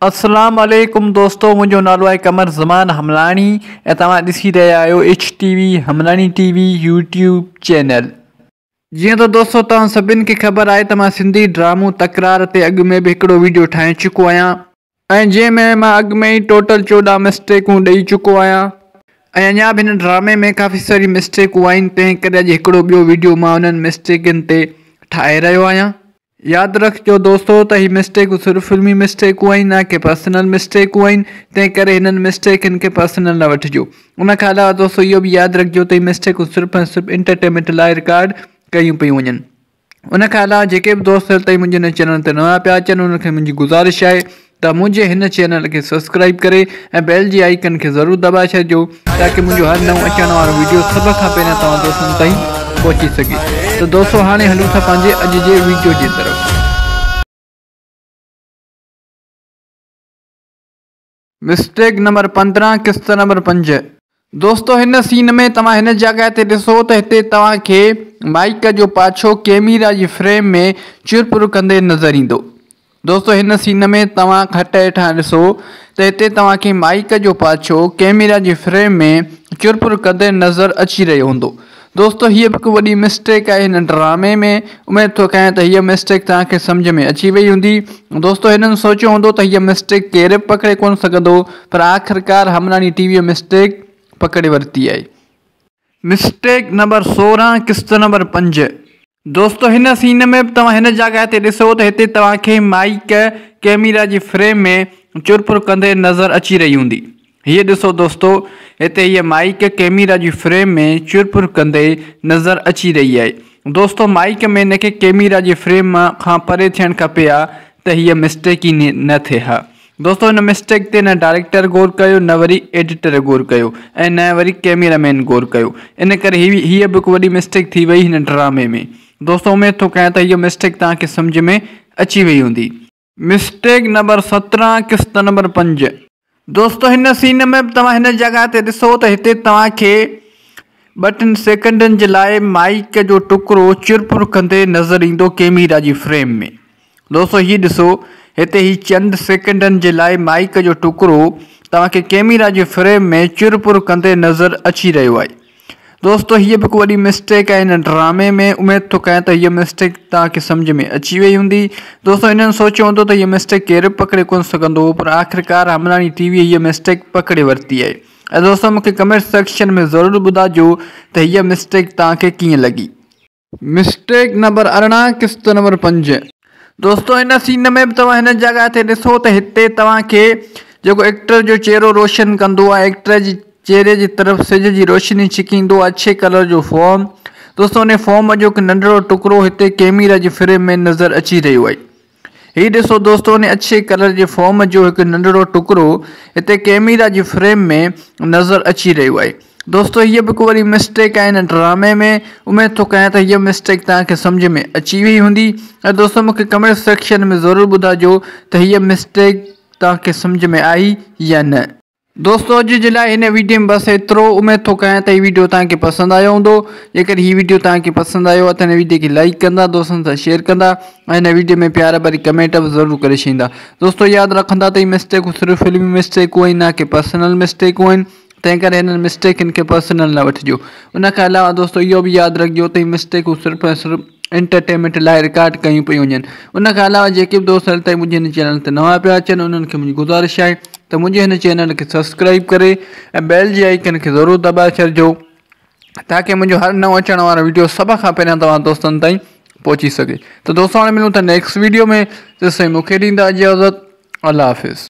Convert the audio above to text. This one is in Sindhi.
اسلام عليڪم دوستو منهنجو نالو آهي قمر زمان حملاڻي ۽ توهان ڏسي رهيا آهيو H T V Hamlani T V YouTube channel. جيئن ته دوستو توهان سڀن کي خبر آهي ته مان سنڌي ڊرامو تڪرار تي اڳ ۾ به هڪڙو ويڊيو ٺاهي چڪو آهيان ۽ جنهن ۾ مان اڳ ۾ ئي ٽوٽل 14 مسٽيڪون ڏئي چڪو آهيان ۽ اڃا به هن ڊرامي ۾ ڪافي ساري مسٽيڪون آهن تنهن ڪري اڄ هڪڙو ٻيو ويڊيو مان انهن مسٽيڪن تي ٺاهي رهيو آهيان. ياد رکجو دوستو ته هي مسٽيڪون صرف فلمي مسٽيڪون آهن نه ڪي پرسنل مسٽيڪون آهن تنهن ڪري هنن مسٽيڪن کي پرسنل نه وٺجو ان کان علاوه دوستو اهو به ياد رکجو ته هي مسٽيڪون صرف ۽ صرف انٽرٽينمينٽ لاء رڪارڊ ڪيون پيون وڃن ان کان علاوه جيڪي به دوست هيل تائين منهنجي هن چينل تي نوان پيا اچن انهن کي منهنجي گذارش آهي ته منهنجي هن چينل کي سبسڪرائيب ڪري ۽ بيل جي آئيڪن کي ضرور دٻائي ڇڏجو تاڪه منهنجو هر نئون اچڻ وارو ويڊيو سڀ کان پهريان توهان دوستن تائين پهچي سگهي ته دوستو هاڻي هلون ٿا پنهنجي اڄ جي ويڊيو جي طرف. مسٽيڪ نمبر 15 قسط نمبر 5. دوستو هن سين ۾ توهان هن جڳهه تي ڏسو ته هتي توهان کي مائيڪ جو پاڇو ڪيميرا جي فريم ۾ چرپر ڪندي نظر ايندو. دوستو هن سين ۾ توهان کٽ هيٺان ڏسو ته هتي توهان کي مائيڪ جو پاڇو ڪيميرا جي فريم ۾ چرپر ڪندي نظر اچي رهيو هوندو. دوستو هيء به هڪ وڏي مسٽيڪ آهي هن ڊرامي ۾ اميد ٿو ڪيان ته هيء مسٽيڪ توهان کي سمجهه ۾ اچي وئي هوندي. دوستو هنن سوچيو هوندو ته هيء مسٽيڪ ڪير به پڪڙي ڪونه سگهندو پر آخرڪار همراڻي ٽي ويء مسٽيڪ پڪڙي ورتي آهي. مسٽيڪ نمبر 16 قسط نمبر 5. دوستو هن سين ۾ به توهان هن جاڳهه تي ڏسو ته هتي توهان کي مائيڪ ڪيميرا جي فريم ۾ چرپر ڪندي نظر اچي رهي هوندي. هيء ڏسو دوستو هتي هيء مائيڪ ڪيميرا جي فريم ۾ چرپر ڪندي نظر اچي رهي آهي. دوستو مائيڪ مين کي ڪيميرا جي فريم کان پري ٿيڻ کپي ها ته هيء مسٽيڪ ئي نه ٿئي ها. دوستو ان مسٽيڪ تي نه ڊائريڪٽر غور ڪيو نه وري ايڊيٽر غور ڪيو ۽ نه وري ڪيميرا مين غور ڪيو ان ڪري هي هيء به هڪ وڏي مسٽيڪ ٿي وئي هن ڊرامي ۾ دوستو اميد ٿو ڪيان ته هيء مسٽيڪ توهان کي سمجهه ۾ اچي وئي هوندي. مسٽيڪ نمبر 17 قسط نمبر 5. دوستو هن سين ۾ به توهان هن جڳهه تي ڏسو ته هتي توهان کي ٻه ٽن سيڪنڊن جي لاء مائيڪ جو ٽڪرو چرپر ڪندي نظر ايندو ڪيميرا جي فريم ۾. دوستو هي ڏسو هتي هي چند سيڪنڊن جي لاء مائيڪ جو ٽڪرو توهان کي ڪيميرا جي فريم ۾ چر پر ڪندي نظر اچي رهيو آهي. دوستو هيء به هڪ وڏي مسٽيڪ آهي هن ڊرامي ۾ اميد ٿو ڪيان ته هيء مسٽيڪ توهان کي سمجهه ۾ اچي وئي هوندي. دوستو هنن سوچيو هوندو ته هيء مسٽيڪ ڪير به پڪڙي ڪونه سگهندو هو پر آخرڪار همراڻي ٽي وي هيء مسٽيڪ پڪڙي ورتي آهي. ۽ دوستو مونکي ڪمينٽ سيڪشن ۾ ضرور ٻڌاجو ته هيء مسٽيڪ توهان کي ڪيئن لڳي. مسٽيڪ نمبر 18 قسط نمبر 5. دوستو هن سين ۾ به توهان هن جڳهه تي ڏسو ته هتي توهان کي جيڪو ايڪٽر جو چهرو روشن ڪندو آهي ايڪٽر جي چهري جي طرف سج جي روشني ڇڪيندو آهي اڇي ڪلر جو فوم دوستو ان فوم جو هڪ ننڍڙو ٽڪرو هتي ڪيميرا جي فريم ۾ نظر اچي رهيو آهي. هي ڏسو دوستو ان اڇي ڪلر جي فوم جو هڪ ننڍڙو ٽڪرو هتي ڪيميرا جي فريم ۾ نظر اچي رهيو آهي. دوستو هيء به هڪ وڏي مسٽيڪ آهي هن ڊرامي ۾ اميد ٿو ڪيان ته هيء مسٽيڪ توهان کي سمجهه ۾ اچي وئي هوندي ۽ دوستو مون کي ڪمينٽ سيڪشن ۾ ضرور ٻڌائجو ته هيء مسٽيڪ توهان کي سمجهه ۾ آئي يا نه. دوستو اڄ جي لاء هن ويڊيو ۾ بس ايترو اميد ٿو ڪيان ته هي ويڊيو توهان کي پسند آيو هوندو جيڪڏهن هي ويڊيو توهان کي پسند آيو آهي ته هن ويڊيو کي لائيڪ ڪندا دوستن سان شيئر ڪندا ۽ هن ويڊيو ۾ پيار ڀري ڪمينٽ به ضرور ڪري ڇڏيندا دوستو ياد رکندا ته هي مسٽيڪون صرف فلمي مسٽيڪون آهن نه ڪي پرسنل مسٽيڪون آهن تنهن ڪري هنن مسٽيڪن کي پرسنل نه وٺجو ان کان علاوه دوستو اهو به ياد رکجو ته هي مسٽيڪون صرف ۽ صرف انٽرٽينمينٽ لاء رڪارڊ ڪيون پيون وڃن ان کان علاوه جيڪي به دوست هيل تائين منهنجي هن چينل تي نوان پيا اچن انهن کي منهنجي گذارش آهي ته منهنجي هن چينل کي سبسڪرائب ڪري ۽ بيل جي آئيڪن کي ضرور دٻائي ڇڏجو تاڪه منهنجو هر نئون اچڻ وارو ويڊيو سڀ کان پهريان توهان دوستن تائين پهچي سگهي ته دوستو هاڻي ملون ٿا نيڪسٽ ويڊيو ۾ تيسين مونکي ڏيندا اجازت الله حافظ.